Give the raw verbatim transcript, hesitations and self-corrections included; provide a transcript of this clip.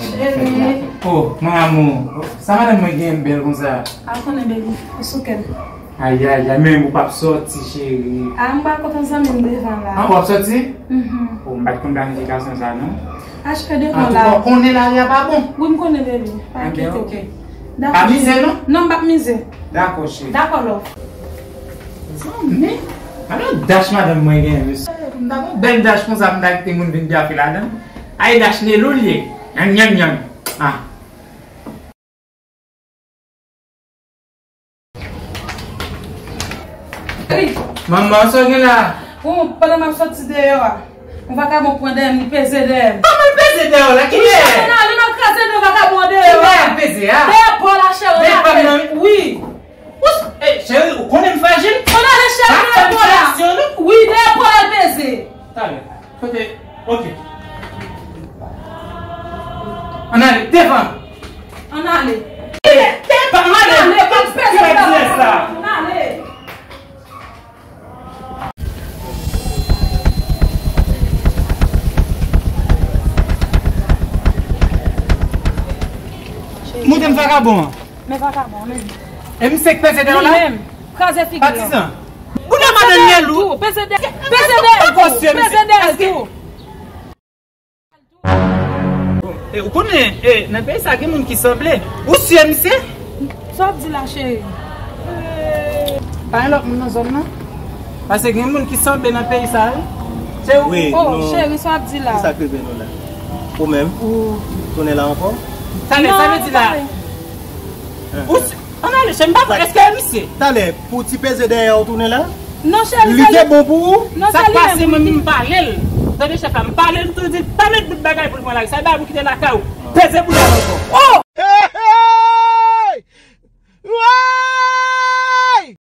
Cheri. Oh, mon amour. Sa madanm mwen gen bèl konsa? A konnen, baby. Ou sou kè m. Ay, ay, ay, men ou p ap sòti, cheri. A, m pral kote yon zanmi m devan la. An, w ap sòti? Mhm. Oh, m pa t konn planifikasyon sa, non. Achte de kò la. Antouka, w konnen lari a pa bon. Wi, m konnen, baby. Pa enkyete w. Ebyen, ok. Dakò, cheri. Pa mize, non? Non, m p ap mize. Dakò, cheri. Dakò, love. Zanmi, alò dash madanm mwen gen, mesye. M ta gon bèl dash konsa, m ta kite moun vin pyafe ladan. Ay, dash Nelou l ye. Nyanm, nyanm, nyanm. Ah. Manman, sa w gen la? Bon, pandan m ap sòti deyò a, yon vakabon pran dèyè m, li peze dèyè m. Kòman l peze dèyè w la? Kilè? Wi, cheri, nan, li nan kraze de vakabon an deyò a. Kilè l peze a? Dèyè pò la, cheri. Dèyè pò m nan? Wi. Ou s-, eh, cheri, ou konnen m frajil. Ann ale, cheri, dèyè pò la. Wi, dèyè pò la l peze. Talè. Kote? Ok. Ann ale, devan. Ann ale. Devan, ann ale. Ann ale, pa peze sa. Ann ale. Montre m vakabon an. Men vakabon, men. E misye k peze dèyè w la? Li menm. Kraze figi l. Patizan. Ou nan madanm Nelou. Peze dèyè, peze dèyè l tou, peze dèyè l tou. Bon, e, ou konnen, e, nan peyi sa gen moun ki sanble. Ou si misye? Sa w ap di la, cheri? Pa gen lòt moun nan zòn nan? Paske gen moun ki sanble nan peyi sa, wi. Se ou? Wi, oh, nou, cheri, sa w ap di la? Kisa k rive nou la? Ou menm? Ou tounen la ankò? Sa vle, sa vle di la? Ou si, ann ale, cheri, m pa konn, èske e misye? Talè, pou ti peze dèyè ou tounen la? Non, cheri, li te bon pou ou? Non, sa k pase, mwen menm m pale l. Tande chèf la, m pale l tou, di l pa met bout bagay pou l pran lari. Sa e bagay pou kite lakay ou. Peze bout la ankò. Oh!